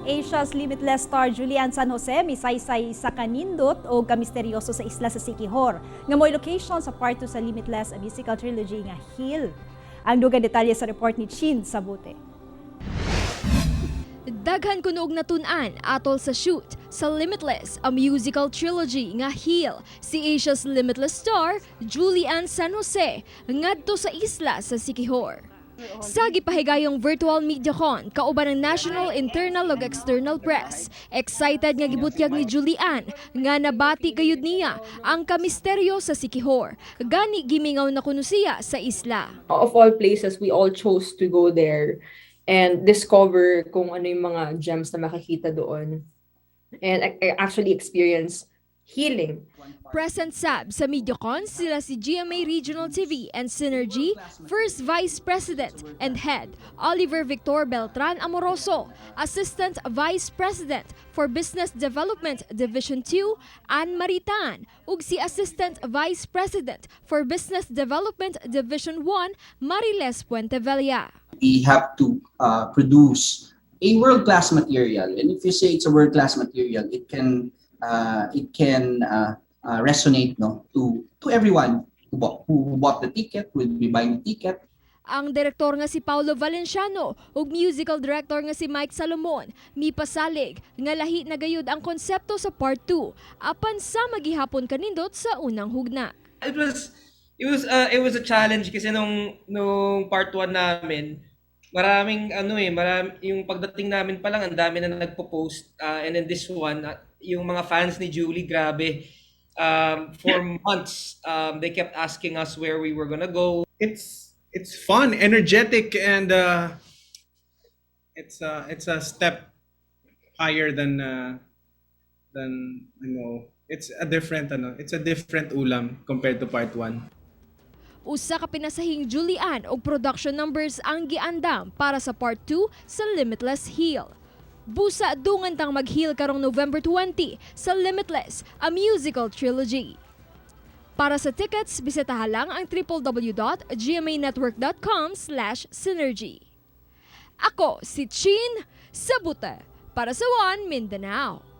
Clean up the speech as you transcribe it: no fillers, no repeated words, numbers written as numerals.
Asia's Limitless star Julie Anne San Jose misaysay sa kanindot o kamisteryoso sa isla sa Siquijor nga mo'y location sa part 2 sa Limitless, a musical trilogy nga Heal. Ang dugang detalye sa report ni Chin Sabute. Daghan kuno og natun-an atol sa shoot sa Limitless, a musical trilogy nga Heal, si Asia's Limitless star Julie Anne San Jose ngadto sa isla sa Siquijor. Sa gipahigayong virtual MediaCon kauban ng national, internal ug external press, excited nga gibutyag ni Julie Anne nga nabati gayud niya ang kamisteryo sa Siquijor. Gani gimingaw na kuno siya sa isla. Of all places, we all chose to go there and discover kung ano yung mga gems na makikita doon and actually experience healing. Present sab sa MediaCon sila si GMA Regional TV and Synergy First Vice President and Head Oliver Victor Beltran Amoroso, Assistant Vice President for Business Development Division 2 Ann Maritan, ug si Assistant Vice President for Business Development Division 1 Mariles Puentevella. We have to produce a world-class material, and if you say it's a world-class material, it can resonate, no, to everyone who bought the ticket, will be buying the ticket. Ang direktor nga si Paulo Valenciano ug musical director nga si Mike Salomon mipasalig nga lahi na gayud ang konsepto sa part 2 apan sama gihapon kanindot sa unang hugna. It was a challenge kasi nung part 1 namin, maraming ano eh, marami, yung pagdating namin pa lang, ang dami na nagpo-post, and then this one, yung mga fans ni Julie, grabe. For months, they kept asking us where we were gonna go. It's fun, energetic, and it's a step higher than. It's a different ano, it's a different ulam compared to part 1. Usa ka pinasahing Julie Anne og production numbers ang giandam para sa part 2 sa Limitless Heal. Busa dungan tang mag-heal karong November 20 sa Limitless, a musical trilogy. Para sa tickets, bisitahan lang ang www.gmanetwork.com/synergy. Ako si Chin Sabute para sa One Mindanao.